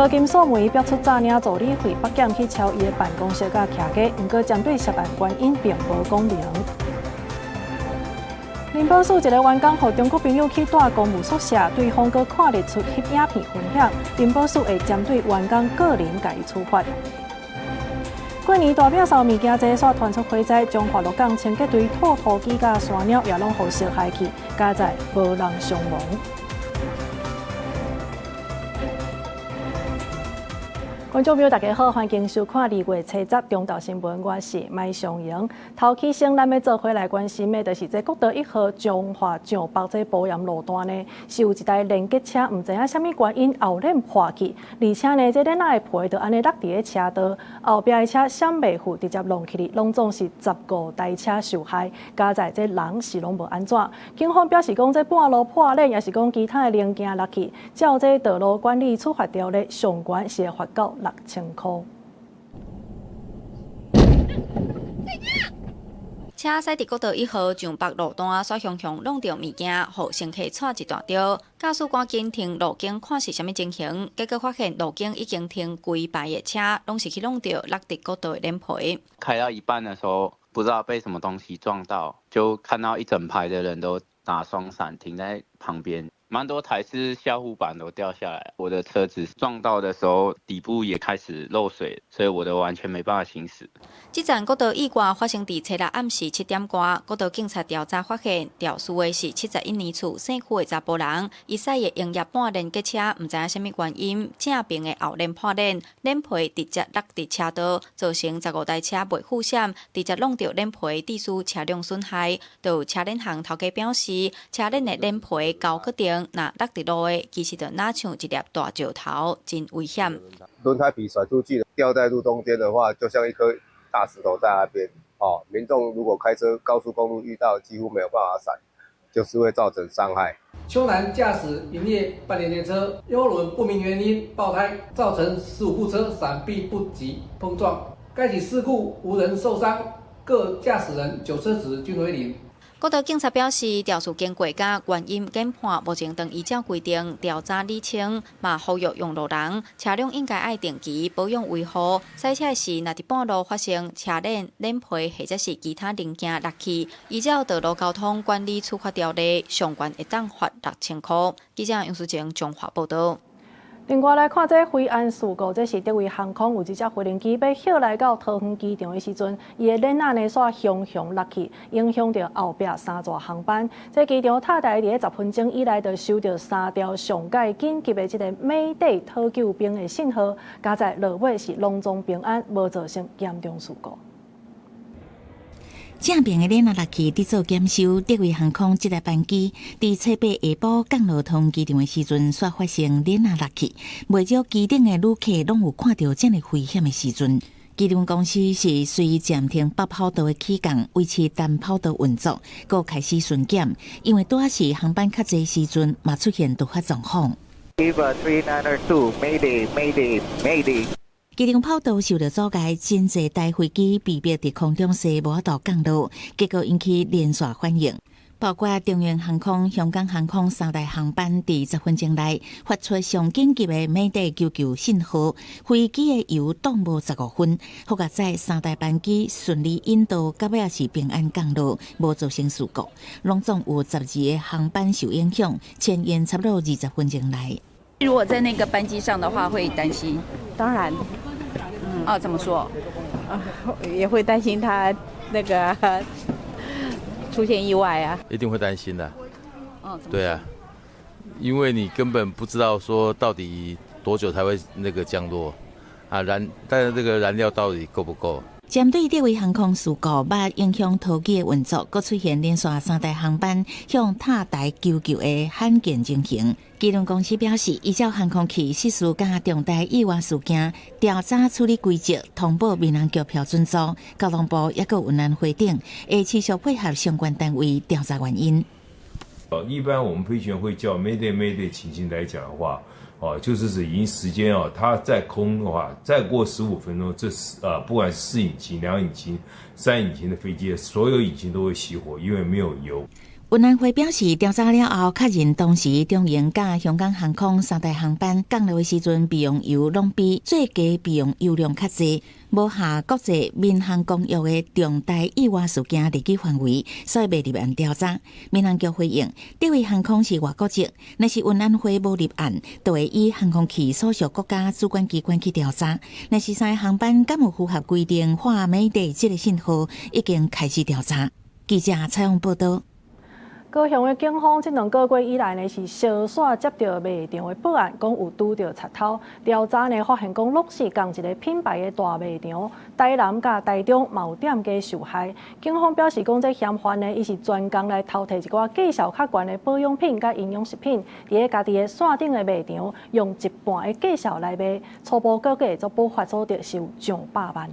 高金素梅爆出詐領助理費北檢去抄伊的辦公室佮徛家，毋過針對涉案原因並無講明。林寶樹一个員工予中國朋友去蹛公務宿舍，對方閣看得出翕影片分享，林寶樹會針對員工個人共伊處罰。過年大摒掃物件濟，煞傳出火災，彰化鹿港清潔隊吐土機佮山鳥也攏予燒害去，佳哉無人傷亡。觀眾朋友，大家好，歡迎收看2月初十中晝新聞，我是麥尚瑩。頭起先，咱欲做伙來關心的，就是這國道一號彰化上北這埔鹽路段呢，是有一台連結車，毋知影啥物原因後輪破去，而且呢，這輪仔的皮就按呢落佇咧車道，後壁的車閃袂赴，直接挵去哩，攏總是15台車受害，佳哉這人是攏無按怎。警方表示講，這半路破鏈，抑是講其他的零件落去，照這道路管理處罰條例，上懸是會罰到6000箍。車駛佇國道一號上北路段，煞雄雄挵著物件，予乘客掣一大著。駕駛趕緊停路肩看是啥物情形，結果發現路肩已經停規排的車，攏是去挵著落佇國道的鏈皮。開到一半的時候，不知道被什麼東西撞到，就看到一整排的人都打雙閃停在旁邊。蠻多台是下護板都掉下來，我的車子撞到的時候底部也開始漏水，所以我都完全沒辦法行駛。這站國道意外發生佇初六暗時7點外，國道警察調查發現，肇事的是71年次姓區的查埔人，伊駛的營業半連結車，毋知影啥物原因，正爿的後輪破鏈，鏈皮直接落佇車道，造成15台車袂赴閃，直接挵著鏈皮，致使車輛損害。就有車輪行頭家表示，車輪的鏈皮厚確定。若落佇路的，其實就若像一粒大石頭，真危險。輪胎皮甩出去，掉在路中間的話，就像一顆大石頭在那邊。哦，民眾如果開車高速公路遇到，幾乎沒有辦法閃，就是會造成傷害。邱男駕駛營業半連結車，右輪不明原因爆胎，造成15部車閃避不及碰撞。該起事故無人受傷，各駕駛人酒測值均為零。國道警察表示，調查經過佮原因研判，目前正依照規定調查釐清，嘛呼籲用路人車輛應該愛定期保養維護。駛車時若佇半路發生車鏈、鏈皮或者是其他零件落去，依照道路交通管理處罰條例，上懸會當罰6000箍。記者楊淑靜彰化報導。另外來看，這飛安事故，這是德威航空有一隻飛行機欲歇來到桃園機場的時陣，伊的鏈仔呢煞雄雄落去，影響著後壁三座航班。這機場塔台佇咧10分鐘以內就收著三條上蓋緊急的這個 Mayday 討救兵的信號，佳哉落尾是攏總平安，無造成嚴重事故。正爿的鏈仔落去，佇做檢修。德威航空這台班機佇初八下晡降落桃園機場的時陣，煞發生鏈仔落去。袂少機頂的旅客攏有看著這麼危險的時陣。機場公司是隨暫停北跑道的起降，維持單跑道運作，閣開始巡檢。因為拄仔是航班較濟時陣，嘛出現突發狀況。 Eva 392, Mayday, Mayday, Mayday。機場跑道受著阻礙，真濟台飛機被迫佇空中踅無法度降落，結果引起連鎖反應。包括長榮航空、香港航空三台航班，佇10分鐘內發出上緊急的 Mayday 求救信號，飛機的油擋無15分，好佳哉三台班機順利引導，到尾也是平安降落，無造成事故。攏總有12個航班受影響，遷延差不多20分鐘內。如果在那個班機上的話，會擔心。當然。哦，怎麼說？啊，也會擔心他那個出現意外啊。一定會擔心的。哦，對啊，因為你根本不知道說到底多久才會那個降落啊，但是這個燃料到底夠不夠？針對德威航空事故，捌影響桃機的運作，閣出現連續三台航班向塔台求救的罕見情形。機輪公司表示，依照航空器失事佮重大意外事件調查處理規則，通報民航局標準組、交通部抑閣運安會等，會持續配合相關單位調查原因。一般我們飛行員會叫 Mayday Mayday 情形來講的話，哦，就是指已經時間哦，它在空的話，再過15分鐘，這是不管是四引擎、兩引擎、三引擎的飛機，所有引擎都會熄火，因為沒有油。運安會表示，調查了後，確認當時中榮佮香港航空三台航班降落的時陣，備用油攏比最低備用油量較濟，無合國際民航公約的重大意外事件列舉範圍，所以袂立案調查。民航局回應，德威航空是外國籍，若是運安會無立案，就會以航空器所屬國家主管機關去調查。若是三个航班敢有符合規定發 Mayday 這个信號，已經開始調查。記者採訪報道。高雄的警方這兩個月以來呢，是相續接著賣場的報案，講有拄著賊偷。調查呢，發現講攏是仝一个品牌的大賣場，台南佮台中嘛有店家受害。警方表示講，這嫌犯呢，伊是專工來偷提一寡價數較懸的保養品佮營養食品，佇咧家己的線頂的賣場，用一半的價數來賣，初步估計，總不法所得是有上百萬。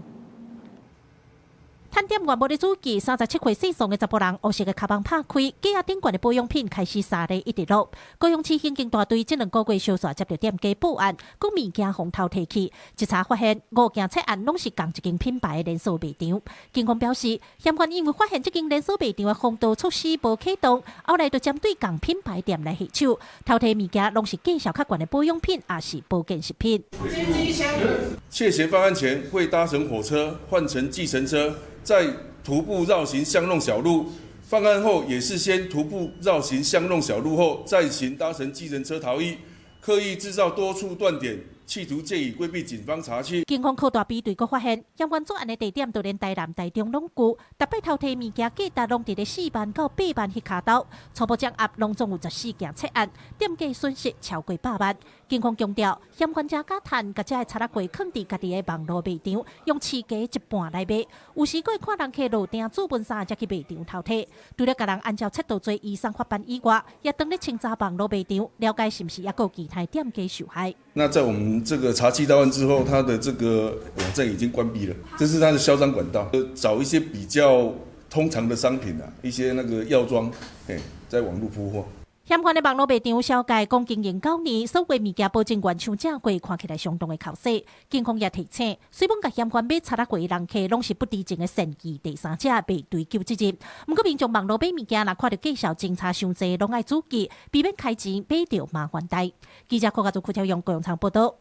探店員無咧注意，37歲姓宋的查埔人，烏色的跤夢拍開，架仔頂懸的保養品開始沙咧一直落。高雄市刑警大隊這兩個月相續接著店家報案，講物件予偷提去，一查發現五件窃案攏是仝一間品牌的連鎖賣場。警方表示，嫌犯因為發現這間連鎖賣場的防盜措施無啟動，後來就針對仝品牌店來下手，偷提物件攏是價數較懸的保養品，抑是保健食品。竊嫌犯案前會搭乘火車換乘計程車，再徒步繞行巷弄小路，犯案後也是先徒步繞行巷弄小路後，再行搭乘計程車逃逸，刻意製造多處斷點，企圖借以規避警方查緝。警方擴大比對，閣發現嫌犯作案的地點，就連台南、台中攏有，逐擺偷提物件價值攏佇咧4萬到8萬彼跤頭，初步掌握攏總有14件窃案，店家損失超過百萬。警方強調，嫌犯誠敢趁，共這个賊仔貨囥佇家己的網路賣場，用市價一半來賣，有時閣會看人客落訂注文衫，才去賣場偷提。除了共人按照竊盜罪移送法辦以外，也當咧清查網路賣場，了解是毋是猶閣有其他店家受害。那在我們這個查緝到案之後，他的這個網站已經關閉了，這是他的銷贓管道。找一些比較通常的商品啊，一些那個藥妝，在網路鋪貨。嫌犯的網路賣場小界講經營9年，所有物件保證原廠正貨，看起來相當的剾洗。警方也提醒，雖罔共嫌犯買賊仔貨的人客攏是不知情的善意第三者，袂追究責任。毋過民眾網路買物件，若看著價數真差傷濟，攏愛注意，避免開錢買著麻煩代。記者柯家祖、柯超勇高雄場報道。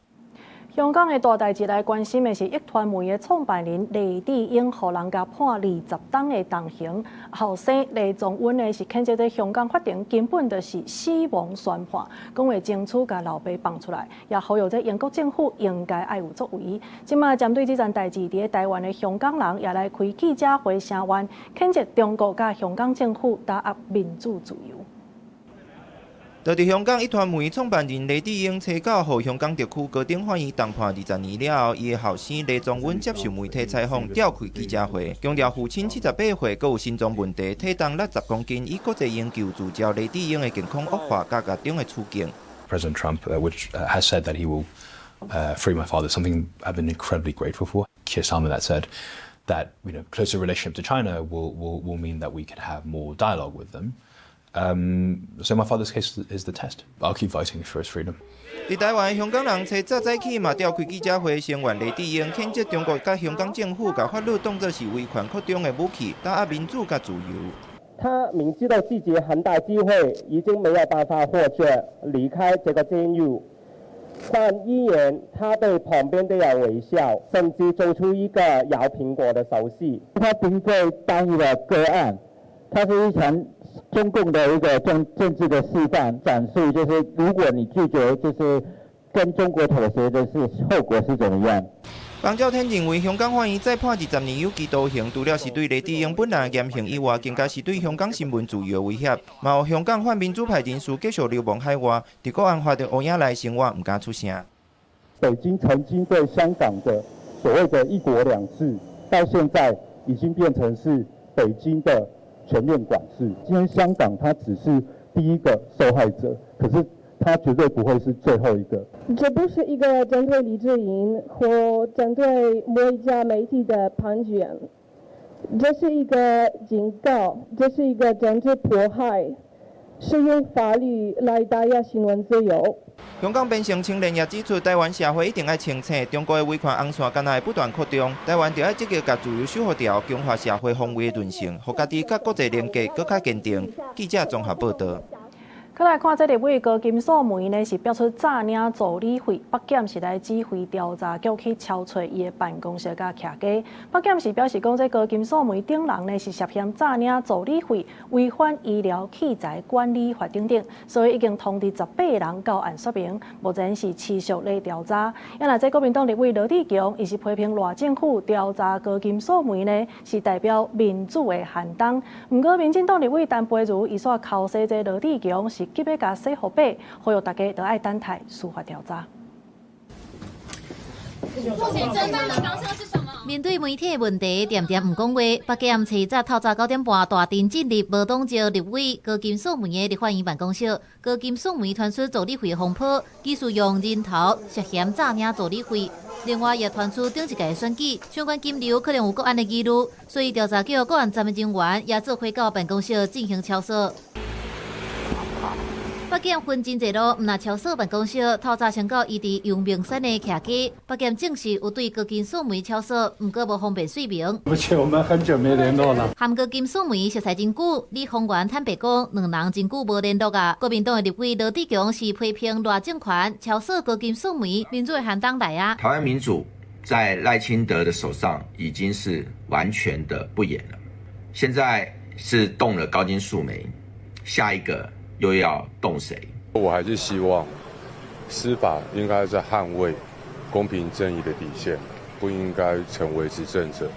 香港的大代誌來關心的是，壹傳媒的創辦人黎智英，予人共判20冬的重刑。後生黎宗恩呢是譴責這香港法庭根本就是死亡宣判，講會爭取共老爸放出來，也呼籲這英國政府應該愛有作為。這馬針對這件代誌，佇咧台灣的香港人也來開記者會聲援，譴責中國佮香港政府打壓民主自由。就佇香港壹傳媒創辦人黎智英，初九予香港特區高等法院重判20年了後，伊的後生黎宗恩接受媒體採訪，召開記者會，強調父親78歲，閣有心臟問題，體重60公斤，以國際營救聚焦黎智英的健康惡化佮獄中的處境。 President Trump, which has said that he will free my father, something I've been incredibly grateful for. Keir Starmer that said that closer relationship to China will mean that we can have more dialogue with them. So my father's case is the test. I'll keep fighting for his freedom. 佇台灣香港人初早早起嘛召開記者會，聲援黎智英，譴責中國佮香港政府共法律當作是威權擴張的武器，打壓民主佮自由。他明知道自己很大機會已經沒有辦法活著離開這個監獄，但依然他對旁邊的人微笑，甚至做出一個咬蘋果的手勢。他並非單一的個案，他是一場中共的一個政治的示範展示，就是如果你拒絕，就是跟中國妥協的是後果是怎麼樣？房兆天認為，香港法院再判20年有期徒刑，除了是對黎智英本人嚴刑以外，更加是對香港新聞自由的威脅。嘛有香港泛民主派人士繼續流亡海外，佇國安法的烏影內生活，毋敢出聲。北京曾經對香港的所謂的一國兩制，到現在已經變成是北京的全面管制。今天香港它只是第一個受害者，可是它絕對不會是最後一個。這不是一個針對黎智英或針對某一家媒體的判決，這是一個警告，這是一個政治迫害。是用法律來打壓新聞自由。香港邊城青年也指出，台灣社會一定愛清醒，中國的威權紅線敢若會不斷擴張，台灣著愛積極共自由守護牢，強化社會防衛韌性，予家己佮國際連結閣較堅定。記者綜合報導。閣來看這立委高金素梅呢，是爆出詐領助理費，北檢是來指揮調查局去抄揣伊的辦公室佮徛家。北檢是表示講，這高金素梅等人呢是涉嫌詐領助理費、違反醫療器材管理法等等，所以已經通知18人到案說明，目前是持續咧調查。啊，若這國民黨立委羅智強，伊是批評賴政府調查高金素梅呢，是代表民主的寒冬。毋過民進黨立委陳培儒，伊煞剾洗這羅智強是急欲共洗予白，呼籲大家都愛等待司法調查。目前偵辦的方向是什麼？面對媒體的問題，恬恬毋講話。北檢初早透早9點半，大陣進入無黨籍立委高金素梅的立法院辦公室。高金素梅傳出助理費風波，疑似用人頭涉嫌詐領助理費。另外，也傳出頂一屆選舉相關金流可能有國安的疑慮，所以調查局國安站的人員也做伙到辦公室進行抄搜。北檢分真濟路，毋若抄搜辦公室，透早先到伊佇陽明山的徛家。北檢證實有對高金素梅抄搜，毋過無方便說明。而且我們很久沒聯絡了。和高金素梅熟似真久，李鴻源坦白講，兩人真久無聯絡啊。國民黨的立委羅智強是批評賴政權抄搜高金素梅，民主的寒冬來啊。台灣民主在賴清德的手上已經是完全的不演了，現在是動了高金素梅，下一個又要動誰？我還是希望司法應該在捍衛公平正義的底線，不應該成為執政者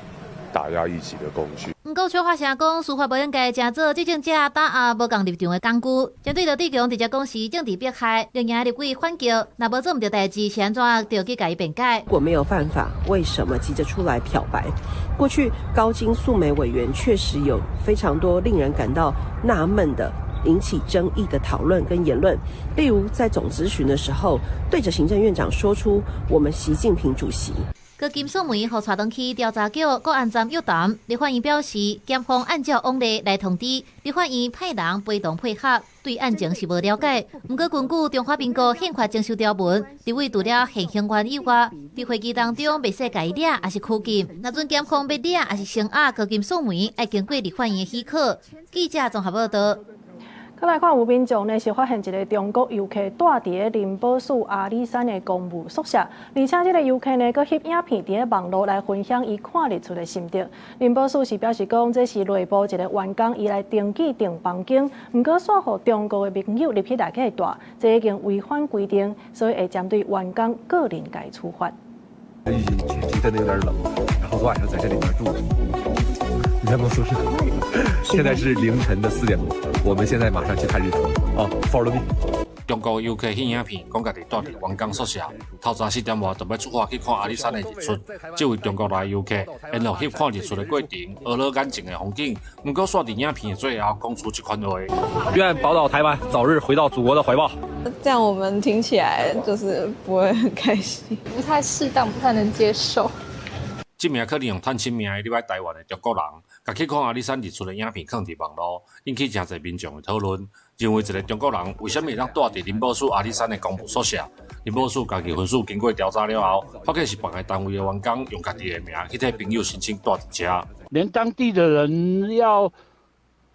打壓異己的工具。毋過，邱華成講，司法無應該成做執政者打壓無仝立場的工具。針對羅智強直接講是政治迫害，另外立委反擊，若無做毋著代誌，是按怎著去共伊辯解？如果沒有犯法，為什麼急着出來漂白？過去高金素梅委員確實有非常多令人感到納悶的、引起爭議的討論跟言論，例如在總質詢的時候，對着行政院長說出“我們習近平主席”。高金素梅予帶轉去調查局國安站約談，立法院表示，檢方按照往例來通知，立法院派人陪同配合，對案情是無了解。毋過根據中華民國憲法遵守條文，立委除了現行員以外，佇會議當中袂使共伊掠，抑是拘禁。若準檢方欲掠，抑是聲押高金素梅，愛經過立法院的許可。記者綜合報導。閣來看有民眾呢，是發現一个中國遊客蹛佇咧林寶寺阿里山的公務宿舍，而且這个遊客呢，閣翕影片佇咧網路來分享伊看日出的心得。林寶寺是表示講，這是內部一个員工伊來登記訂房間，毋過煞予中國的朋友入去內底蹛，這已經違反規定，所以會針對員工個人共伊處罰。天氣真的有點冷，然後昨晚上在這裡面住，員工宿舍。現在是凌晨的4點，我們現在馬上去看日出。哦，Follow me。中國遊客翕影片，講家己蹛佇員工宿舍，透早4點外就欲出發去看阿里山的日出。這位中國來遊客沿路翕看日出的過程，呵咾眼前的風景。毋過，煞佇影片的最後講出這款話：願寶島台灣早日回到祖國的懷抱。這樣我們聽起來就是不會很開心，不太適當，不太能接受。這名可能用探親名義入來台灣的中國人，共去看阿里山日出的影片囥佇網路，引起誠濟民眾的討論，認為一个中國人為啥物會當蹛佇林寶寺阿里山的公務宿舍？林寶寺家己分署經過調查了後，發現是別个單位的員工用家己的名去替朋友申請蹛佇遮。連當地的人要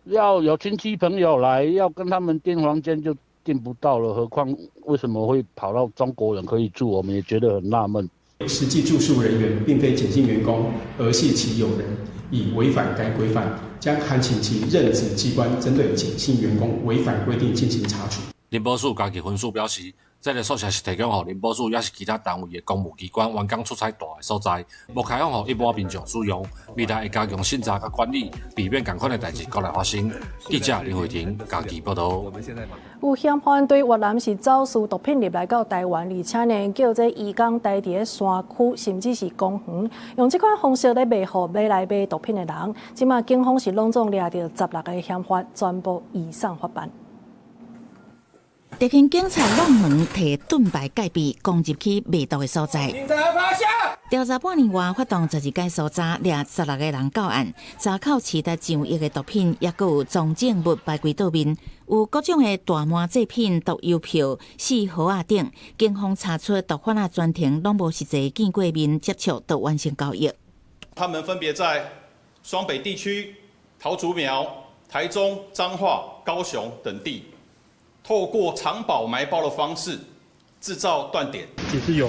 有親戚朋友來，要跟他們訂房間就訂不到了，何況為什麼會跑到中國人可以住？我們也覺得很納悶。實際住宿人員並非簡姓員工，而係其友人，已違反該規範，將函請其任職機關針對簡姓員工違反規定進行查處。林寶寺家己分署表示，這个宿舍是提供予林寶寺，抑是其他單位的公務機關員工出差蹛的所在，無開放予一般民眾使用。未來會加強審查佮管理，避免仝款的代誌閣來發生。記者林慧婷家己報導。有嫌犯對越南是走私毒品入來到台灣，而且呢叫這移工待佇咧山區，甚至是公園，用這款方式咧賣予欲來買毒品的人。這馬警方是攏總掠著16个嫌犯，全部移送法辦。特勤警察挵門提盾牌戒備，攻入去賣毒的所在。調查半年外，發動12間搜查，掠16個人到案，查扣市值上億的毒品，抑閣有贓證物排歸倒面。有各種的大麻製品、毒郵票、四盒仔等，警方查出毒販仔全程攏無實際見過面接觸，就完成交易。他們分別在雙北地區、桃竹苗、台中、彰化、高雄等地，透過藏寶埋包的方式製造斷點。也是有。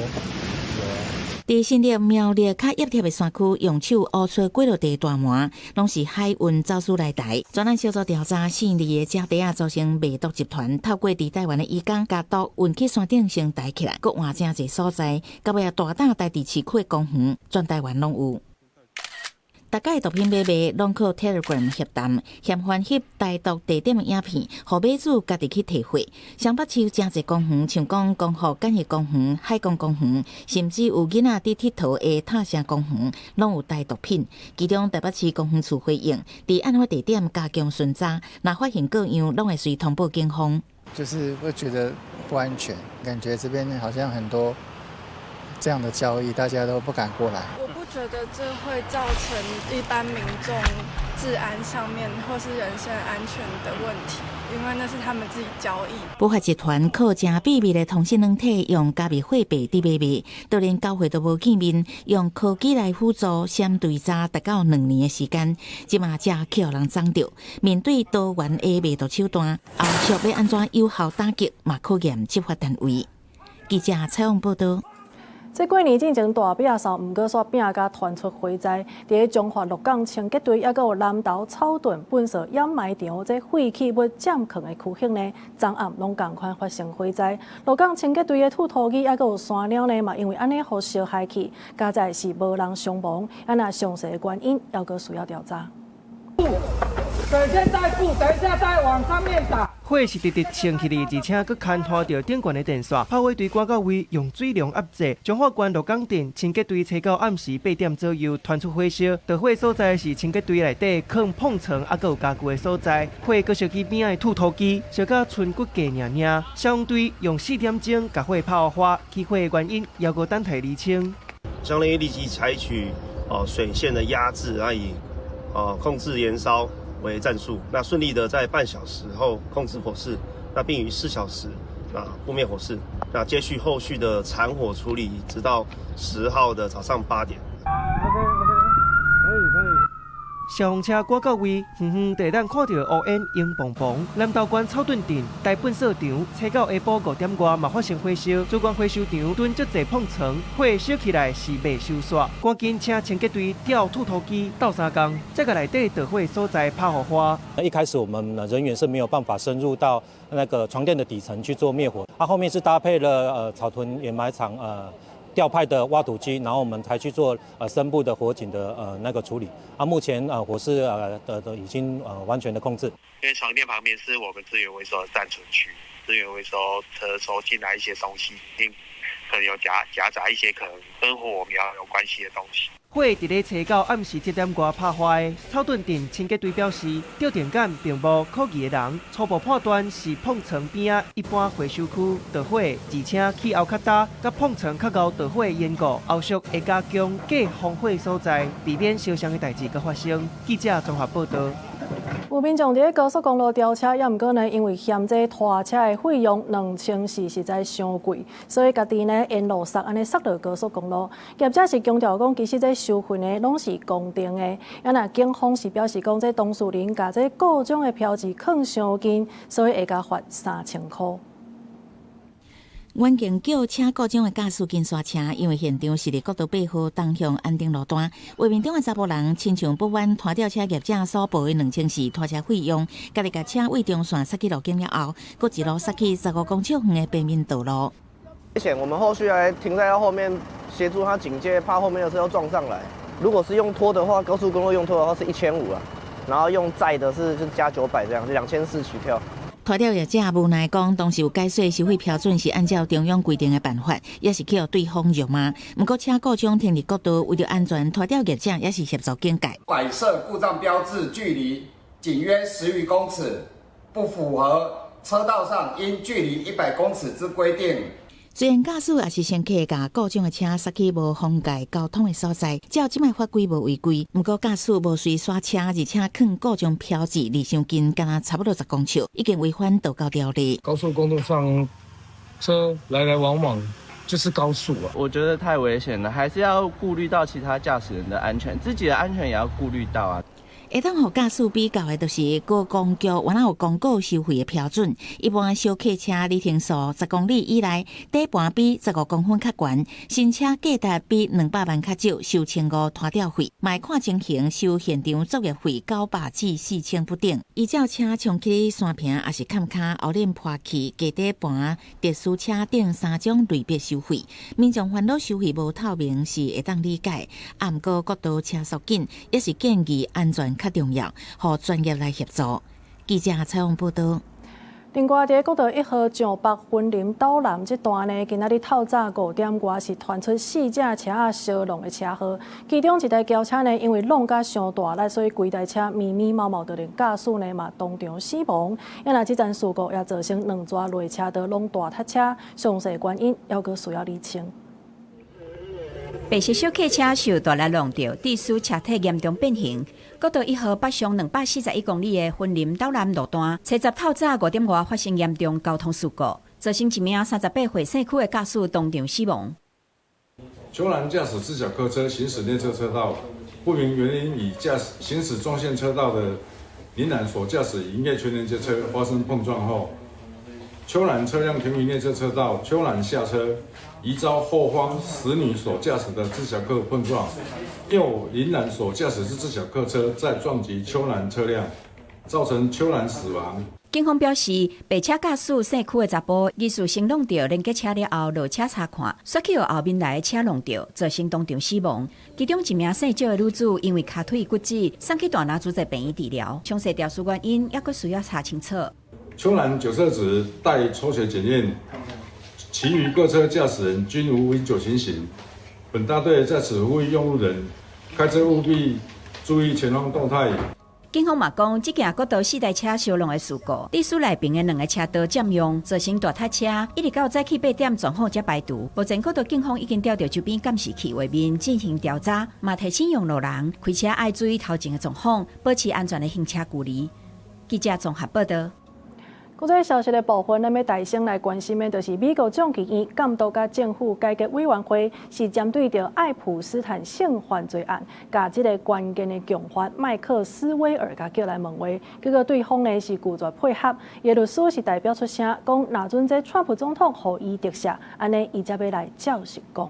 佇新竹苗栗較壓貼的山區，用手挖出幾落塊大麻，攏是海運走私來台。專案小組調查，四二个姐弟仔組成賣毒集團，透過佇台灣的移工，共毒運去山頂先抬起來，閣換誠濟所在，到尾仔大膽待佇市區的公園，全台灣攏有。逐家毒品買賣攏靠 Telegram 協談，嫌犯翕帶毒地點的影片，予買主家己去提貨。雙北市誠濟公園，像講光復簡易公園、海港公園，甚至有囡仔佇𨑨迌的塔城公園，攏有帶毒品。其中台北市公園處回應，佇案發地點加強巡查，若發現各樣，攏會隨通報警方。就是會覺得不安全，感覺這邊好像很多這樣的交易，大家都不敢過來。我不覺得這會造成一般民眾治安上面或是人身安全的問題，因為那是他們自己交易。不法集團靠誠秘密的通訊軟體，用加密貨幣佇買賣，都連交會都無見面，用科技來輔助閃追查，達到2年的時間，這馬才予人摠著。面對多元的賣毒手段，後續欲按怎有效打擊，嘛考驗執法單位。記者採訪報導。這過年進前大壁掃，毋過煞拚共傳出火災。佇咧彰化鹿港清潔隊，抑閣有南投草屯糞埽掩埋場，這廢棄物佔囥的區域呢，昨暗攏仝款發生火災。鹿港清潔隊的兔塗機，抑閣有山貓呢，嘛因為按呢予燒害去，佳哉是無人傷亡。啊，若詳細的原因，猶閣需要調查。水先帶布，等一下再往上面打。火是直直衝起來，而且閣牽拖著頂懸的電線。炮火隊趕到位，用水龍壓制。彰化縣鹿港鎮清潔隊初九暗時8點左右傳出火燒，著火所在是清潔隊內底囥膨床，抑閣有家具的所在。火閣燒去邊仔的兔塗機，燒甲賰骨架爾爾。消防隊用4點鐘共火拍花，起火的原因猶閣等待釐清。相當於立即採取水線的壓制，啊以控制燃燒為戰術，那順利的在半小時後控制火勢，那並於4小時撲滅火勢，那接續後續的殘火處理，直到10號的早上8點。 OK OK，可以可以。消防車趕到位，遠遠就會當看著烏煙湧磅磅。南投縣草屯鎮大糞埽場，初九下晡5點外嘛發生火燒，主管回收場囤足濟膨床，火燒起來是袂收煞，趕緊請清潔隊調兔塗機鬥相共，才共內底著火所在拍予花。一開始我們人員是沒有辦法深入到那個床墊的底層去做滅火，啊，後面是搭配了草屯掩埋場調派的挖土機，然後我們才去做深部的火警的那個處理。啊，目前火勢的已經完全的控制。因為床墊旁邊是我們資源回收的暫存區，資源回收車收進來一些東西，一定可能有夾雜一些可能跟火苗有關係的東西。火佇咧初九暗時7點外拍花的。草屯鎮清潔隊表示，著電桿並無可疑的人，初步判斷是膨床邊仔一般回收區著火，而且氣候較焦，佮膨床較𠢕著火的緣故，後續會加強隔防火所在，避免相像的代誌閣發生。記者綜合報導。有民眾佇咧高速公路調車，抑毋過呢，因為嫌這拖車的費用2000四實在傷貴，所以家己呢沿路塞按呢塞落高速公路。業者是強調講，其實這收費呢攏是公定的。啊，若警方是表示講，這當事人共這故障的標誌囥傷近，所以會共罰3000箍。遠景叫車故障的駕駛緊剎車，因為現場是佇國道8號東向安定路段。畫面中的查埔人親像不滿拖吊車業者所報的2400拖車費用，家己共車對中線塞去路肩了後，閣一路塞去15公尺遠的平面道路。危險，我們後續還停在他後面協助他警戒，怕後面的車又撞上來。如果是用拖的話，高速公路用拖的話是1500啊，然後用載的是就加900這樣，就2400起跳。拖吊業者無奈講，當時有解說收費標準是按照中央規定的辦法，也是去予對方辱罵。毋過車故障停佇國道，為著安全，拖吊業者也是協助警戒。擺設故障標誌距離僅約10餘公尺，不符合車道上應距離100公尺之規定。雖然駕駛抑是乘客共故障的車駛去無妨礙交通的所在，照這擺法規無違規。毋過駕駛無隨剎車，而且囥故障標誌離傷近，敢若差不多10公尺，已經違反道交條例。高速公路上車來來往往就是高速啊，我覺得太危險了，還是要顧慮到其他駕駛人的安全，自己的安全也要顧慮到啊。會當予駕駛比較的，就是高公局原來有公告收費的標準。一般小客車里程數10公里以內，底盤比15公分較懸；新車價值比200萬較少，收1500拖吊費。嘛看情形收現場作業費900至4000不等。依照車衝去山坪，抑是崁跤後輪破去，加底盤、特殊車等三種類別收費。民眾煩惱收費無透明是會當理解，啊，毋過國道車速緊，也是建議安全較重要，予專業來協助。記者採訪報導。另外，佇國道1號上北雲林斗南這段呢，今仔日透早5點外是傳出四隻車仔相挵的車禍，其中一台轎車呢，因為挵甲傷大力，所以規台車密密麻麻，就連駕駛呢嘛當場死亡。啊若這樁事故也造成兩逝內車道攏大塞車，詳細原因猶閣需要釐清。白色小客車受大力挵著，致使車體嚴重變形。國道1號北上241公里的雲林斗南路段，初十透早5點外發生嚴重交通事故，造成一名38歲姓區的駕駛當場死亡。邱男駕駛自小客車行駛內側車道，不明原因與駕駛行駛中線車道的林男所駕駛營業全連接車發生碰撞後，邱男車輛停於內側車道，邱男下車，疑遭後方石女所駕駛的自小客碰撞，又林男所駕駛之自小客車再撞擊邱男車輛，造成邱男死亡。警方表示，白車駕駛姓區的查埔，疑似先挵著連結車了後落車查看，煞去予後面來的車挵著，造成當場死亡。其中一名姓趙的女子因為跤腿骨折，送去大拿主治病院治療。詳細肇事原因猶閣需要查清楚。邱男酒測值待抽血檢驗，其餘各車駕駛人均無飲酒情形。本大隊在此呼籲用路人開車務必注意前方動態。警方嘛講，這件國道四台車相挵的事故，致使內爿的兩个車道佔用，造成大塞車，一直到早起8點狀況才排除。目前國道警方已經調到周邊監視器畫面進行調查，嘛提醒用路人開車愛注意頭前的狀況，保持安全的行車距離。記者綜合報導。國際消息的部分，咱欲帶先來關心的，就是美國眾議院監督佮政府改革委員會是針對著愛普斯坦性犯罪案，共這个關鍵的共犯麥克斯威爾共叫來問話，結果對方呢是拒絕配合。伊的律師是代表出聲，講若準這川普總統予伊特赦，按呢伊才欲來照實講。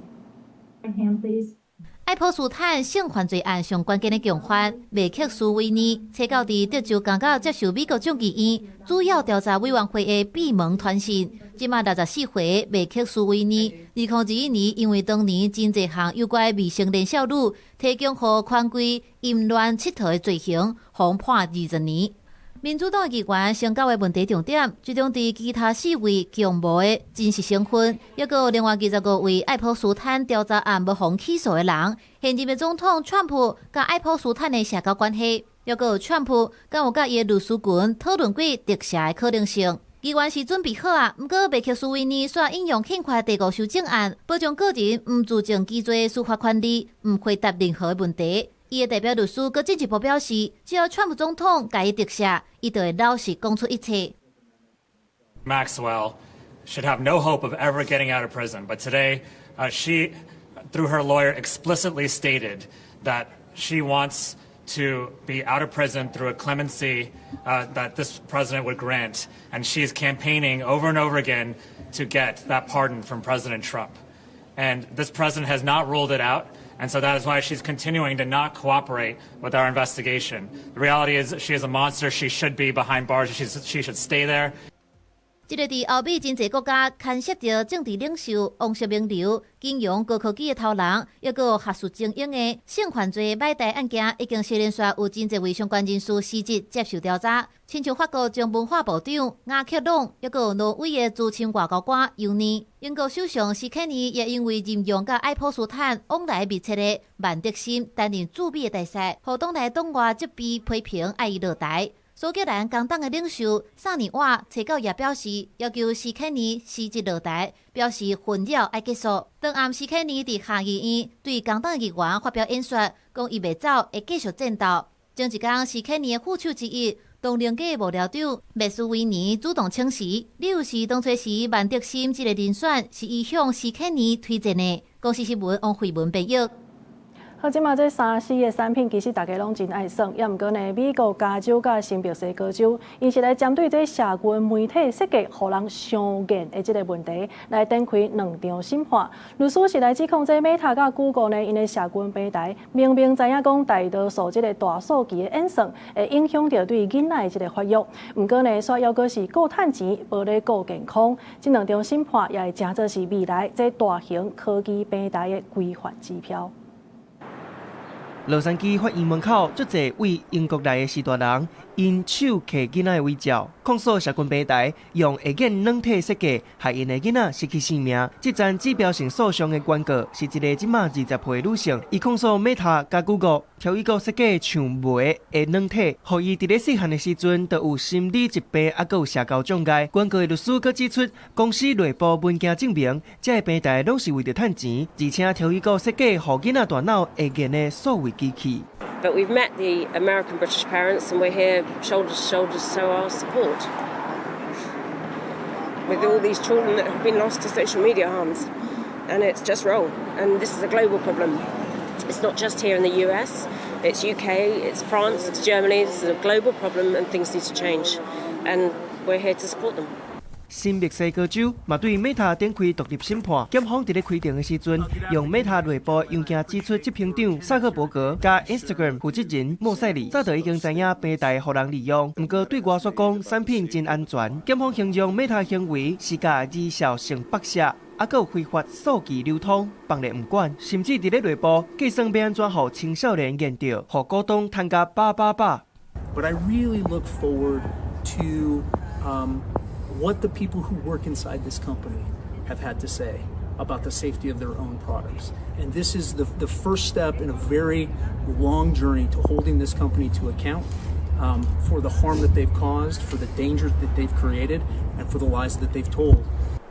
愛潑斯坦性犯罪案上關鍵的共犯麥克斯維尼，冊九佇德州監獄接受美國眾議院主要調查委員會的閉門傳訊。這馬64歲麥克斯維尼，2021年因為當年真濟項有關未成年少女提供予權貴淫亂𨑨迌的罪行，予判20年。民主黨議員先交的問題重點集中佇其他四位共謀的真實身份，抑閣有另外25位愛潑斯坦調查案無予起訴的人，現任的總統川普佮愛潑斯坦的社交關係，抑閣有川普敢有佮伊的律師群討論過特赦的可能性。議員是準備好啊，毋過麥克斯維尼煞引用憲法第五修正案，保障個人毋自證其罪的司法權利，毋回答任何問題。伊的代表律師閣進一步表示，只要川普總統共伊特赦，伊就會老實講出一切。 Maxwell should have no hope of ever getting out of prison, but today, she, through her lawyer, explicitly stated that she wants to be out of prison through a clemency that this president would grant, and she is campaigning over and over again to get that pardon from President Trump. And this president has not ruled it out. And so that is why she's continuing to not cooperate with our investigation. The reality is she is a monster. She should be behind bars. She should stay there. 這个佇歐美真濟國家牽涉著政治領袖、王室名流、金融高科技的頭人，抑閣有學術精英的性犯罪買台案件，已經是連續有真濟位相關人士實質接受調查。親像法國前文化部長雅克朗，抑閣有挪威的資深外交官尤尼，英國首相施凱尼也因為任用佮愛潑斯坦往來密切的曼德森擔任駐美的大使，予黨內黨外責備批評愛伊落台。蘇格蘭工黨的領袖薩尼瓦揣九也表示，要求斯肯尼辭職落台，表示紛擾愛結束。當暗斯肯尼佇下議院對工黨議員發表演說，講伊袂走，會繼續戰鬥。前一工斯肯尼的副手之一，唐寧街幕僚長麥斯維尼主動請辭，理由是當初時萬德森這個人選是伊向斯肯尼推薦的。公視新聞王慧文編譯。好，這馬這3C 的產品其實大家攏真愛耍，也毋過呢，美國加州佮新墨西哥州，𪜶是來針對這社群媒體設計予人傷癮的這個問題，來展開兩場審判。律師是來指控這 Meta 佮 Google 呢，𪜶的社群平台明明知影講大多數這個大數據的演算會影響著對囡仔的這個發育，毋過呢，煞猶閣是顧趁錢，無咧顧健康。這兩場審判也會成做是未來這大型科技平台的規範指標。洛杉磯法院門口，足濟位英國來的序大人，𪜶手提囡仔的遺照，控訴社群平台用會癮軟體設計，害𪜶的囡仔失去性命。這場指標性訴訟的原告是一个這馬20歲女性，伊控訴 Meta 佮 Google 挑伊個設計像煤的軟體，予伊佇咧細漢的時陣就有心理疾病，猶閣有社交障礙。原告的律師閣指出，公司內部文件證明，這个平台攏是為著趁錢，而且挑伊個設計予囡仔大腦會癮的數位機器。 But we've met the American British parents and we're here shoulder to shoulder to show our support with all these children that have been lost to social media harms. And it's just wrong. And this is a global problem. It's not just here in the US, it's UK, it's France, it's Germany. This is a global problem and things need to change. And we're here to support them. 新墨西哥州嘛對 Meta 展開獨立審判，檢方佇咧開庭的時陣，用 Meta 內部郵件指出，執行長薩克伯格佮 Instagram 負責人莫塞里早就已經知影平台予人利用，毋過對外說講產品真安全。檢方形容 Meta 行為是共兒少性剝削，猶閣有非法數據流通，放咧毋管，甚至佇咧內部計算欲按怎予青少年癮著，予股東趁甲飽飽飽。 But I really look forward to what the people who work inside this company have had to say about the safety of their own products. And this is the first step in a very long journey to holding this company to account for the harm that they've caused, for the dangers that they've created, and for the lies that they've told.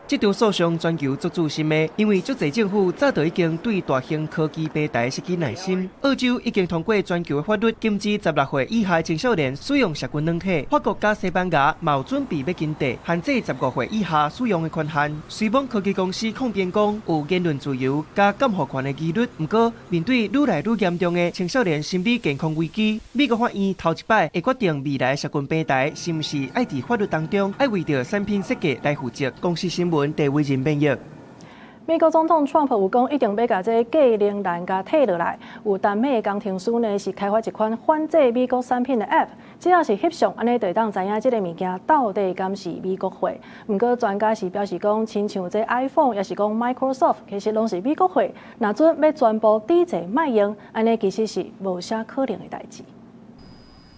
這場訴訟全球足注心的，因為足濟政府早就已經對大型科技平台失去耐心。澳洲已經通過全球的法律，禁止16歲以下青少年使用社群軟體。法國佮西班牙嘛有準備欲緊綴限制15歲以下使用的權限。雖罔科技公司抗辯講有言論自由佮監護權的疑慮，毋過面對愈來愈嚴重的青少年心理健康危機，美國法院頭一擺會決定未來社群平台是毋是愛佇法律當中愛為著產品設計來負責。公視新聞地偉人編譯。美國總統川普有講，一定欲共這格陵蘭共退落來。有丹麥的工程師呢，是開發一款反制美國產品的 App，只要是翕相，按呢就會當知影這个物件到底敢是美國貨。毋過專家是表示講，親像這 iPhone，抑是講 Microsoft，其實攏是美國貨。若準欲全部抵制莫用，按呢其實是無啥可能的代誌。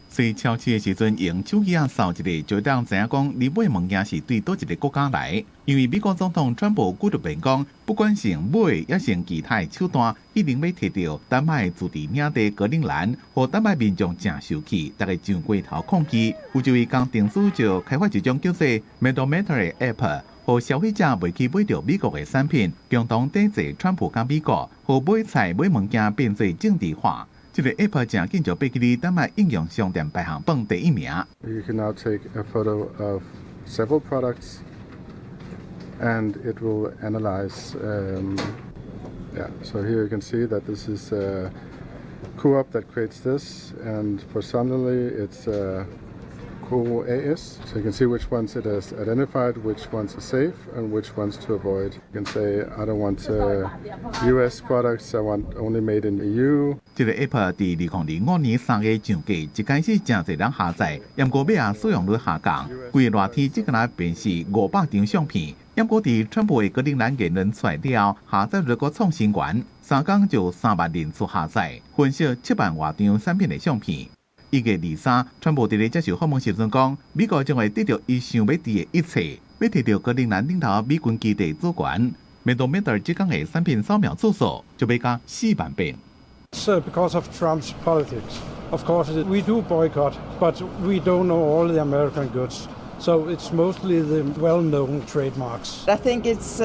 在超市的時陣，用手機仔掃一下，就會當知影講你買物件是對佗一个國家來。因為美國總統川普舉著辯講，不管是用買抑是用其他的手段，一定欲提著丹麥自治領地格陵蘭，予丹麥民眾誠受氣，逐家上街頭抗議。有一位工程師就開發一種叫做 Medometer 的 App，予消費者袂去買著美國的產品，共同抵制川普佮美國，予買菜買物件變做政治化。這个 App 誠緊就爬去佇丹麥應用商店排行榜第一名。 You can now take a photo of several products, and it will analyze. Yeah, so here you can see that this is a Coop that creates this, and for Sundeli it's Coop A/S. So you can see which ones it has identified, which ones are safe, and which ones to avoid. You can say, I don't want US products, I want only made in EU. 這个 App 佇2005年3月上架，一開始誠濟人下載，毋過尾仔使用率下降。規个熱天，這个便是500張相片。毋過佇川普的格陵蘭言論出來了後，下載率閣創新高，3工就3萬人次下載，分析7萬外張產品的相片。1月23，川普佇咧接受訪問時陣講，美國將會得著伊想欲得的一切，欲提著格陵蘭頂頭美軍基地主權。Medometer 這工的產品掃描次數就欲加4萬遍。 So because of Trump's politics, Of course, we do boycott, but we don't know all the American goods. So it's mostly the well-known trademarks. I think it's,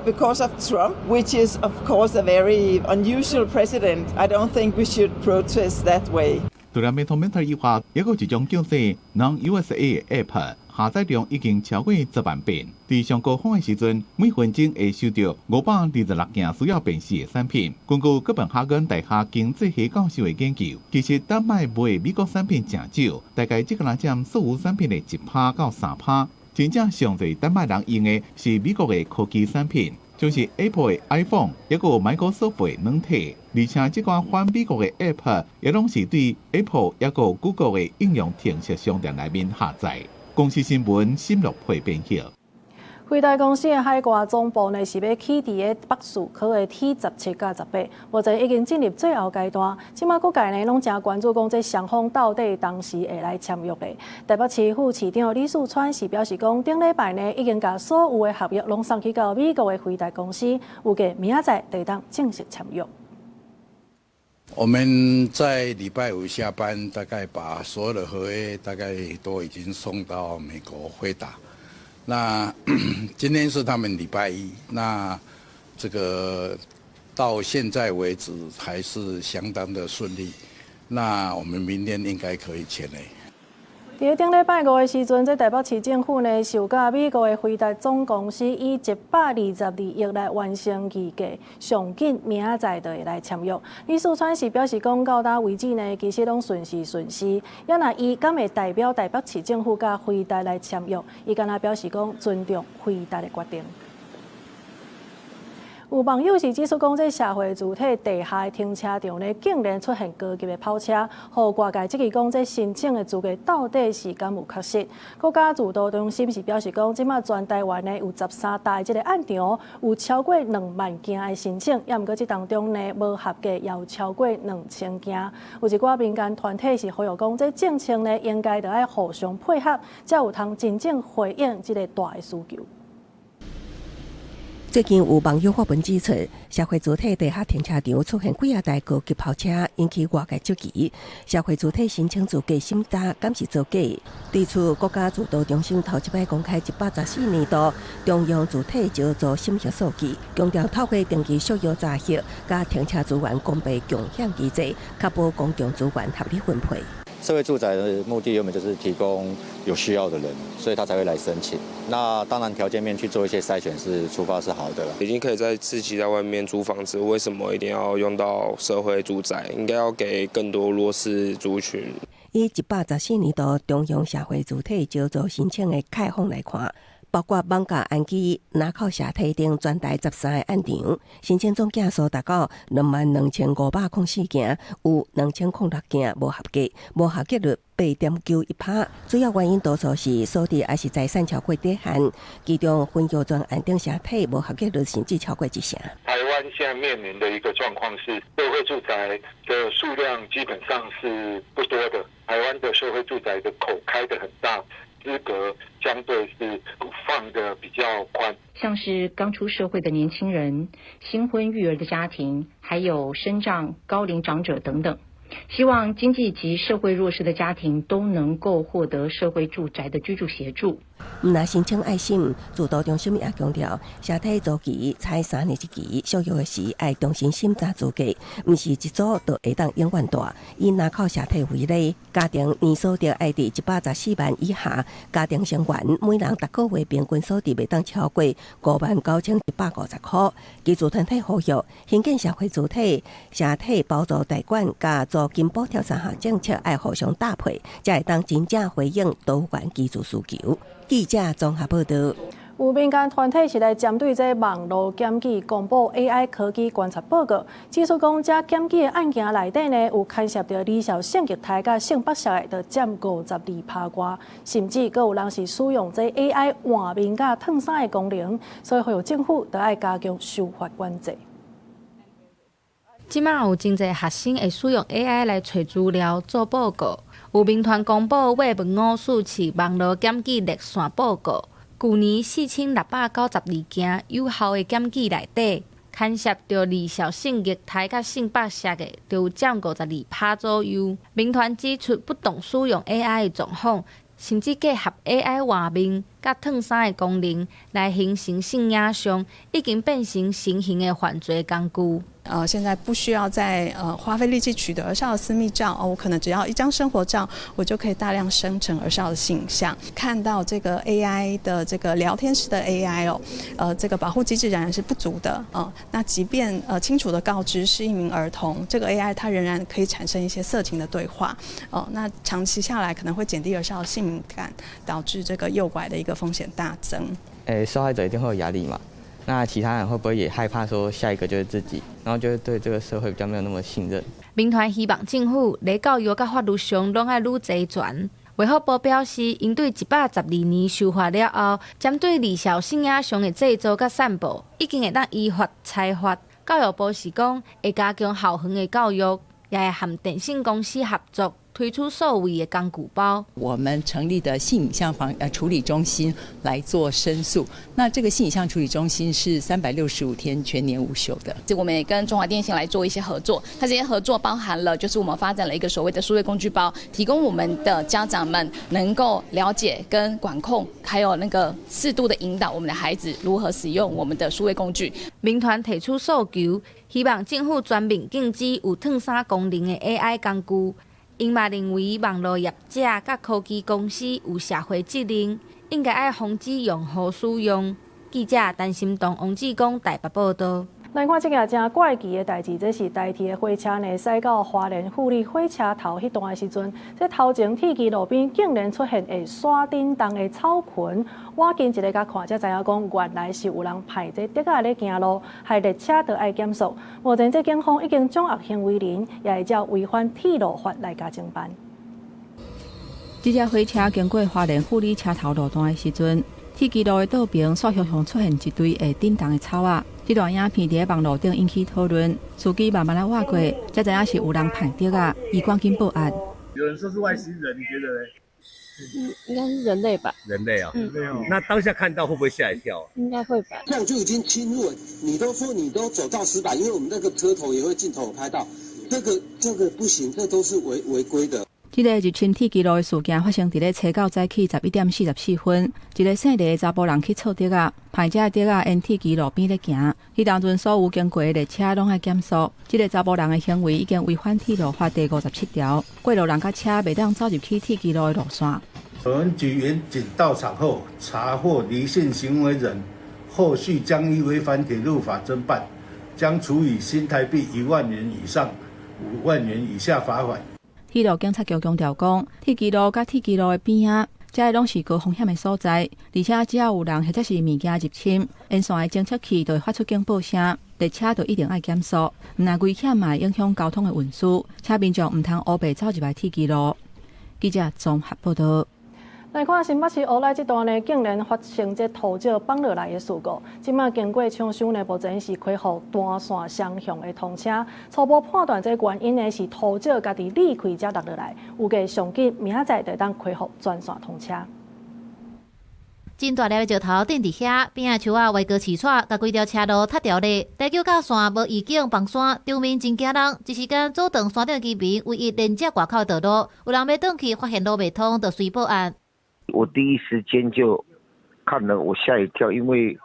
because of Trump, which is, of course, a very unusual president. I don't think we should protest that way. 除了 Meta 以外，抑閣有一種叫做 Non-USA App，下載量已經超過10萬遍。佇上高峰的時陣，每分鐘會收著526件需要辨識的產品。根據哥本哈根大學經濟系教授的研究，其實丹麥買美國產品誠少，大概只敢佔所有產品的1%到3%。真正上濟丹麥人用的是美國的科技產品，像是 Apple 的 iPhone，抑閣有 Microsoft 的軟體，而且這款反美國的 App 也攏是對 Apple 抑閣 Google 的應用程式商店內面下載。公視新聞新樂配編譯。輝達公司的海外總部呢是欲起佇个北士科的 T17佮18，目前已經進入最後階段。這馬各界呢攏誠關注講，這雙方到底當時會來簽約咧？台北市副市長李四川是表示講，頂禮拜呢已經共所有的合約攏送去到美國的輝達公司，預計明仔載就會當正式簽約。我們在禮拜五下班，大概把所有的合約大概都已經送到美國輝達。那今天是他們禮拜一，那這個到現在為止還是相當的順利。那我們明天應該可以簽嘞。佇頂禮拜五的時陣，這台北市政府呢，就佮美國的輝達總公司以122億來完成議價，上緊明仔載就會來簽約。李四川是表示講，到今為止呢，其實攏順時順時。也若伊敢會代表台北市政府佮輝達來簽約，伊敢若表示講尊重輝達的決定。有網友是指出講，這社會住宅地下停車場呢，竟然出現高級的跑車，予外界質疑講，這申請的資格到底是敢有確實？國家住都中心是表示講，這馬全台灣呢有13棟的這个案場，有超過2萬件的申請，也毋過這當中呢無合格，也有超過2000件。有一寡民間團體是呼籲講，這政策呢應該著愛互相配合，才有通真正回應這个大的需求。最近有網友發文指出，社會住宅地下停車場出現幾仔台高級跑車，引起外界質疑。社會住宅申請資格審查敢是造假？對此，國家住都中心頭一擺公開114年度中央住宅招租審核數據，強調透過定期續約查核，佮停車資源公平共享機制，確保公共資源合理分配。社會住宅的目的原本就是提供有需要的人，所以他才會來申請。那當然條件面去做一些篩選是出發是好的了。已經可以在自己在外面租房子，為什麼一定要用到社會住宅？應該要給更多弱勢族群。以114年度中央社會住宅招租申請的概況來看，包括艋舺安居、林口社體等全台13个案場，申請總件數達到22,504件，有2,006件無合格，無合格率8.91%。主要原因多數是所得抑是財產超過底限，其中分業專案等社體無合格率甚至超過一成。台灣現在面臨的一個狀況是，社會住宅的數量基本上是不多的。台灣的社會住宅的口開得很大。資格相對是放得比較寬，像是剛出社會的年輕人、新婚育兒的家庭，還有身障、高齡長者等等。希望經濟及社會弱勢的家庭都能夠獲得社會住宅的居住協助。毋但申請愛審，住都中心也強調，社體租期採3年一期，續約時愛重新審查資格，毋是一租就會當永遠蹛。以林口社體為例，家庭年所得愛佇114萬以下，家庭成員每人逐個月平均所得袂當超過59,150塊。居住團體呼籲，興建社會住宅、社體包租代管佮租金補貼三項政策愛互相搭配，才會當真正回應多元居住需求。記者綜合報導。有民間團體是來針對這網路檢舉公布 AI 科技觀察報告，指出講這檢舉的案件內底呢，有牽涉著兒少性虐待佮性剝削的，就佔52%外，甚至閣有人是使用這 AI 換面佮褪衫的功能，所以呼籲政府著愛加強修法管制。這馬有真濟學生會使用 AI 來揣資料做報告。有民團公布 Web 547網路檢舉熱線報告，舊年4692件有效的檢舉內底，牽涉著兒少性虐待佮性剝削的，就有佔52%左右。民團指出，不懂使用 AI 的狀況，甚至結合 AI 換面佮脫衫的功能來形成性影像，已經變成新型的犯罪工具。現在不需要再花費力氣取得兒少的私密照哦，我可能只要一張生活照，我就可以大量生成兒少的性影像。看到這個 AI 的這個聊天室的 AI 哦，這個保護機制仍然是不足的哦。那即便清楚的告知是一名兒童，這個 AI 它仍然可以產生一些色情的對話哦。那長期下來可能會減低兒少的性敏感，導致這個誘拐的一個風險大增。受害者一定會有壓力嘛？那其他人會不會也害怕說下一個就是自己，然後就會對這個社會比較沒有那麼信任？民團希望政府佇教育佮法律上攏愛愈齊全。衛福部表示，𪜶對112年修法了後，針對兒少性影像的製作佮散布，已經會當依法裁罰。教育部是講會加強校園的教育，也會和電信公司合作，推出數位的工具包。我們成立的性影像防處理中心來做申訴。那這個性影像處理中心是365天全年無休的。這我們也跟中華電信來做一些合作。它這些合作包含了，就是我們發展了一個所謂的數位工具包，提供我們的家長們能夠了解跟管控，還有那個適度的引導我們的孩子如何使用我們的數位工具。民團提出訴求，希望政府全面禁止有脫衫功能的 AI 工具。𪜶嘛認為網路業者佮科技公司有社會責任，應該愛防止用戶使用。記者陳心東、王志剛台北報導。來看這件誠怪奇的代誌，這是台鐵的火車呢，駛到花蓮富里火車頭彼段的時陣，這頭前鐵支路邊竟然出現會徙振動的草裙。倚近一下共看，才知影講原來是有人派這竹仔咧行路，害列車著愛減速。目前這警方已經掌握行為人，也會照違反鐵路法來共偵辦。這隻火車經過花蓮富里車頭路段的時陣，鐵支路的倒爿煞雄雄出現一堆會振動的草仔。這段影片佇網路頂引起討論，司機慢慢仔倚過，才知影是有人派竹仔，伊趕緊報案。有人說是外星人，你覺得呢？嗯，應該是人類吧。人類啊，那當下看到會不會嚇一跳？應該會吧。這樣就已經侵入了，你都說你都走到石板，因為我們那個車頭也會鏡頭拍到，這個不行，這都是違規的。這個入侵鐵支路的事件發生佇咧初九早起11點44分，一个姓黎的查埔人去剉竹仔，歹這竹仔沿鐵支路邊咧行，彼當陣所有經過的列車攏愛減速。這个查埔人的行為已經違反鐵路法第57條，過路人佮車袂當走入去鐵支路的路線。本局員警到場後，查獲黎姓行為人，後續將依違反鐵路法偵辦，將處以新台幣1萬元以上5萬元以下罰款。鐵路警察局強調講，鐵支路佮鐵支路的邊仔，這攏是高風險的所在，而且只要有人或者是物件入侵，沿線的偵測器就會發出警報聲，列車就一定愛減速，毋但危險嘛會影響交通的運輸，請民眾毋通烏白走入來鐵支路。記者綜合報導。來看新北市烏來這段呢，竟然發生這土石崩落來的事故。這馬經過搶修呢，目前是恢復單線雙向的通車。初步判斷這原因呢是土石家己裂開才落落來，預計上緊明仔載就當恢復全線通車。真大粒的石頭釘佇遐，邊仔樹仔歪高刺掣，共規條車路塞牢咧。台九甲線無預警崩山，場面真驚人。一時間阻斷山頂居民唯一連接外口的道路，有人欲轉去發現路袂通，就隨報案。我第一時間就看了，我嚇一跳，因為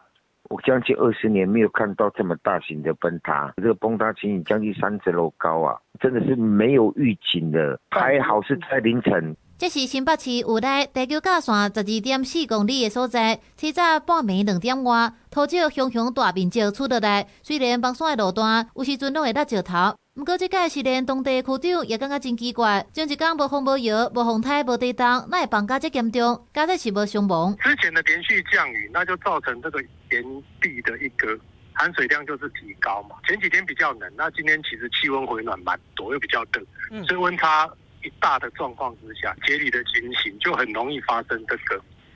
我將近20年沒有看到這麼大型的崩塌，這個崩塌情形將近3層樓高啊，真的是沒有預警的，還好是在凌晨。這是新北市烏來台九甲線12.4公里的所在，清早半暝2點外，土石雄雄大面積出落來，雖然崩山的路段有時陣攏會落石頭。毋過這擺是連當地區長也感覺真奇怪，前一工無風無雨、無風颱、無地動，哪會崩甲這嚴重？敢若是無傷亡。之前的連續降雨，那就造成這個岩壁的一個含水量就是提高嘛。前幾天比較冷，那今天其實氣溫回暖蠻多，又比較熱，所以溫差一大的狀況之下，節理的情形就很容易發生這個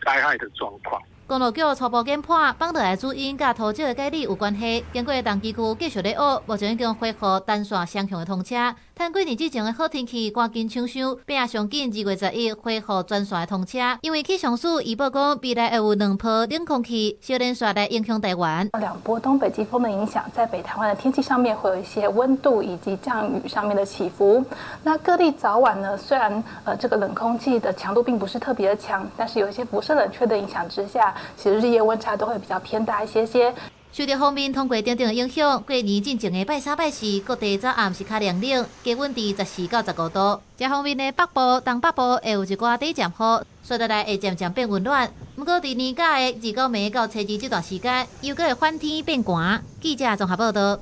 災害的狀況。公路局初步研判，崩落來主因佮土石的解理有關係。經過東基區繼續咧挖，目前已經恢復單線雙向的通車。趁過年之前的好天氣，趕緊搶修，拼上緊2月11恢復全線通車。因為氣象署預報講，未來會有兩波冷空氣，小連續來影響台灣。兩波東北季風的影響，在北台灣的天氣上面會有一些溫度以及降雨上面的起伏。那各地早晚呢，雖然這個冷空氣的強度並不是特別的強，但是有一些輻射冷卻的影響之下，其實日夜溫差都會比較偏大一些些。受著鋒面通過等等的影響，過年進前的拜三拜四，各地早暗是較涼冷，低溫佇14到15度。這方面的北部、東北部會有一寡短暫雨，雪落來會漸漸變溫暖。毋過佇年假的29暝到初二這段時間，又閣會反天變寒。記者綜合報導。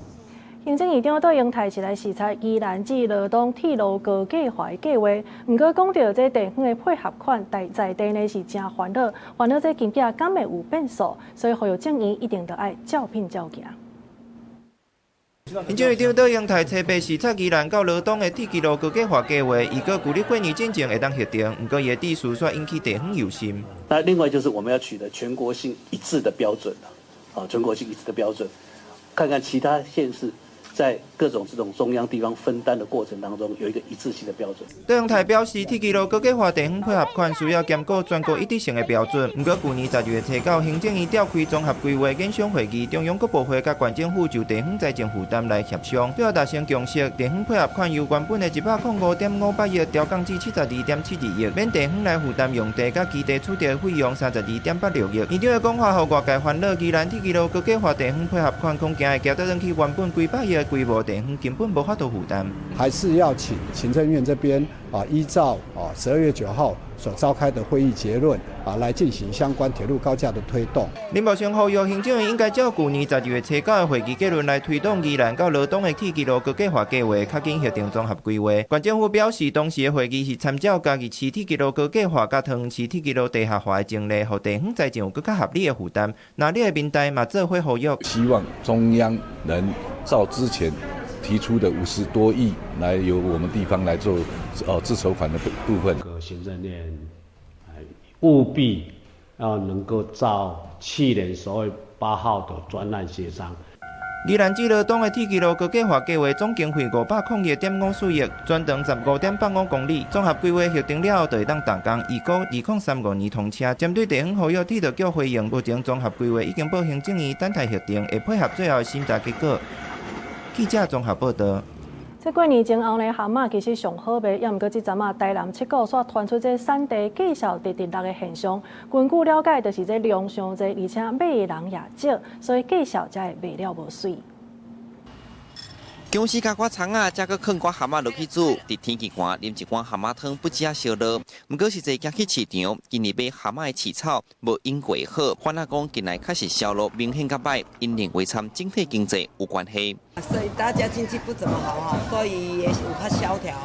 行政院長卓榮泰是來視察宜蘭至羅東鐵路高架化的計畫，毋過講著這地方的配合款在地呢是誠煩惱，煩惱這金額敢會有變數，所以呼籲政院一定著愛照片照行。行政院長卓榮泰初八視察宜蘭到羅東的鐵支路高架化計劃，預告舊曆過年進前會當核定，毋過伊的指示煞引起地方憂心。那另外就是我們要取得全國性一致的標準，啊，全國性一致的標準，看看其他縣市。在各種這種中央地方分擔的過程當中，有一個一致性的標準。卓榮泰表示，鐵支路高架化地方配合款需要兼顧全國一致性的標準。毋過，舊年12月初九，行政院召開綜合規劃研商會議，中央各部會佮縣政府就地方財政負擔來協商，最後達成共識，地方配合款由原本的105.58億調降至72.72億，免地方來負擔用地佮基地取得費用32.86億。院長的講話予外界煩惱，宜蘭鐵支路高架化地方配合款恐驚會加倒轉去原本幾百億。規模地方根本無法度負擔，還是要請行政院這邊啊，依照啊12月9號所召開的會議結論啊，來進行相關鐵路高架的推動。林茂生呼籲行政院應該照舊年12月初九的會議結論來推動宜蘭到羅東的鐵支路高架化計劃，較緊核定綜合規劃。縣政府表示，當時的會議是參照嘉義市鐵支路高架化佮桃園市鐵支路地下化的前例，予地方財政有閣較合理的負擔。那你的民代嘛做伙呼籲，希望中央能照之前提出的50多億來由我們地方來做自籌款的部分。行政院務必要能夠照去年12月8號的專案協商。宜蘭至羅東的鐵支路高架化計劃總經費501.54億，全長15.85公里，綜合規劃核定了後，就會當動工，預估2035年通車。針對地方呼籲鐵道局回應，目前綜合規劃已經報行政院等待核定，會配合最後的審查結果。記者綜合報導。這過年前後呢，蚶仔其實上好賣，猶毋過這陣仔台南七股煞傳出這產地價數直直落的現象。根據了解，就是這量傷濟，而且買的人也少，所以價數才會賣了無媠。姜絲加寡蔥仔，才閣囥寡蚶仔落去煮。佇天氣寒，啉一罐蚶仔湯不止仔燒熱。毋過實際行去市場，今年買蚶仔的市草無往過好，反而講近來確實銷路明顯較䆀，𪜶認為參整體經濟有關係。所以大家經濟不怎麼好哈，所以也有較蕭條。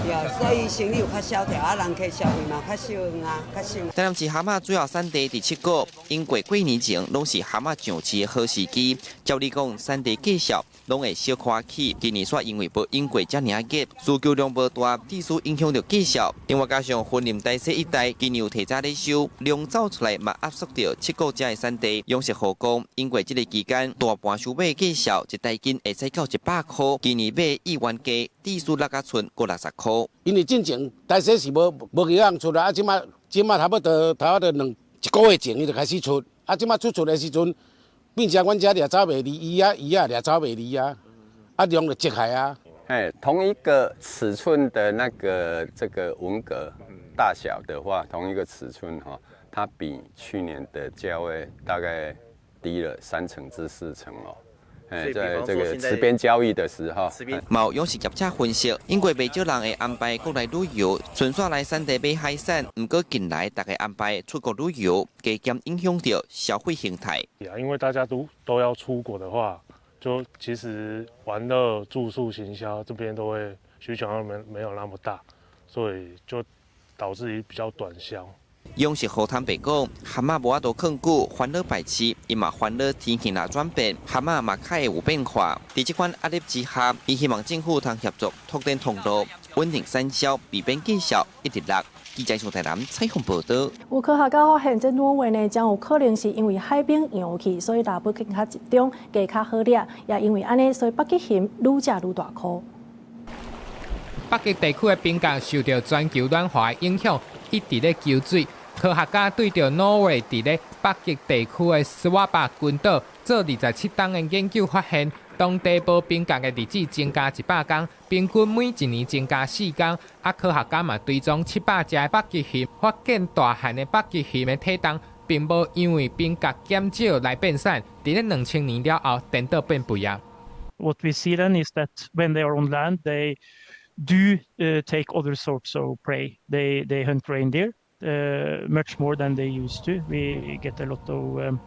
對，所以生意有較蕭條，啊，人客消費嘛較少啊，較少。台南市蚶仔主要產地佇七股，因過過年前攏是蚶仔上市的好時機。照理講，產地價數攏會小可起。今年煞因為無往過遮爾仔熱，需求量無大，致使影響著價數。另外加上雲林大溪一帶今年有提早咧收，量走出來嘛壓縮著七股遮的產地。養殖戶講，因過這个期間大盤收買價數一台斤會使到100箍，今年買意願價致使落甲賰五六十箍。因為進前大溪是無幾人出來，啊，這馬差不多兩一個月前，伊就開始出，啊，這馬出的時陣，變成阮遮掠走袂離，伊也掠走袂離啊，啊量就積起啊。哎，同一個尺寸的那個這個文蛤大小的話，同一個尺寸哈，它比去年的價位大概低了3成至4成哦。哎，在這個池邊交易的時候，嘛有養殖業者分析，因為袂少人會安排國內旅遊，順紲來產地買海產。毋過近來大家安排出國旅遊，加減影響著消費形態。因為大家都要出國的話，就其實玩樂、住宿、行銷這邊都會需求沒有那麼大，所以就導致於比較短銷。養殖戶坦白講，蚶仔無法度囥久，煩惱敗市，伊嘛煩惱天氣若轉變，蚶仔嘛較會有變化。佇這款壓力之下，伊希望政府通協助拓展通路，穩定產銷，避免價數一直落。記者從台南採訪報導。有科學家發現，這挪威呢，將有可能是因為海冰溶去，所以南北極較集中，雞較好掠，也因為按呢，所以北極熊愈食愈大箍。北極地區的冰蓋受著全球暖化的影響，一直咧抽水。科學家對著挪威佇咧北極地區的斯瓦巴群島做27冬的研究，發現當地無冰蓋的日子增加100天，平均每一年增加4天。啊，科學家嘛追蹤700隻北極熊，發現大漢的北極熊的體重並無因為冰蓋減少來變瘦，佇咧2000年了後，顛倒變肥啊。 What we see then is that when they are on land, they do take other sorts of prey. They hunt reindeer much more than they used to. We get a lot of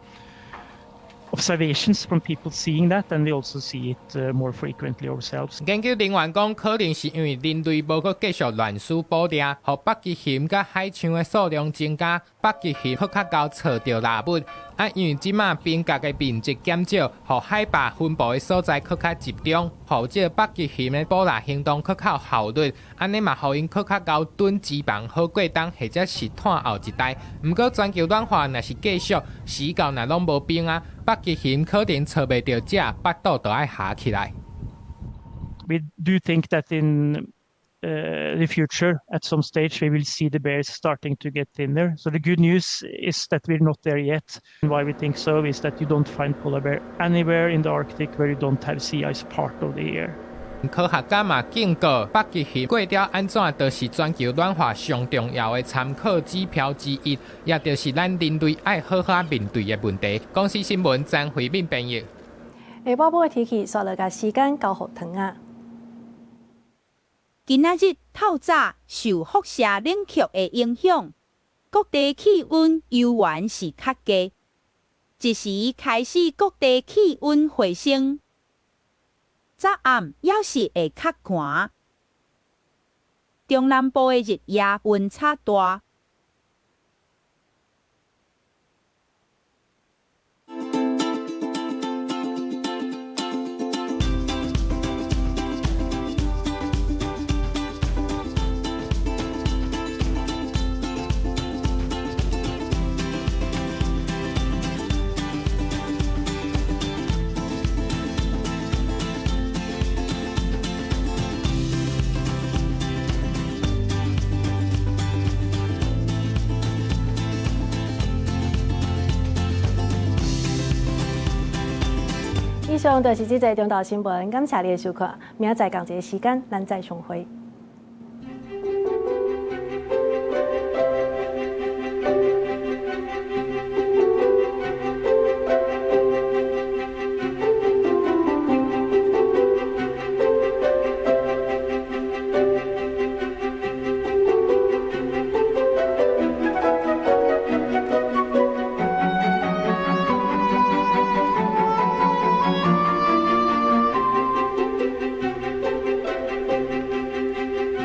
observations from people seeing that, and we also see it more frequently ourselves. 研究人員講，可能是因為人類無閣繼續亂使捕獵，予北極熊佮海象的數量增加，北極熊閣較𠢕揣著獵物。啊，因為這馬冰蓋的面積減少，予海豹分布的所在閣較集中，予這個北極熊的捕獵行動閣較有效率。按呢嘛，予𪜶閣較𠢕囤脂肪，好過冬或者是湠後一代。毋過全球暖化若是繼續，死到若攏無冰啊，北極熊可能揣袂著食，腹肚就愛合起來。 We do think that in the future, at some stage, we will see the bears starting to get thinner. So the good news is that we're not there yet. And why we think so is that you don't find polar bear anywhere in the Arctic where you don't have sea ice part of the year. 科學家嘛警告，北極熊過了按怎，就是全球暖化上重要的參考指標之一，也就是咱人類愛好好面對的問題。公視新聞張惠敏編譯。下晡晡的天氣，煞落共時間交予糖仔。今仔日透早受輻射冷卻的影響，各地氣溫猶原是較低，這時開始各地氣溫回升，早暗猶是會較寒。中南部的日夜溫差大。以上就是這節中晝新聞，感謝你的收看，明仔載仝一个時間，咱再相會。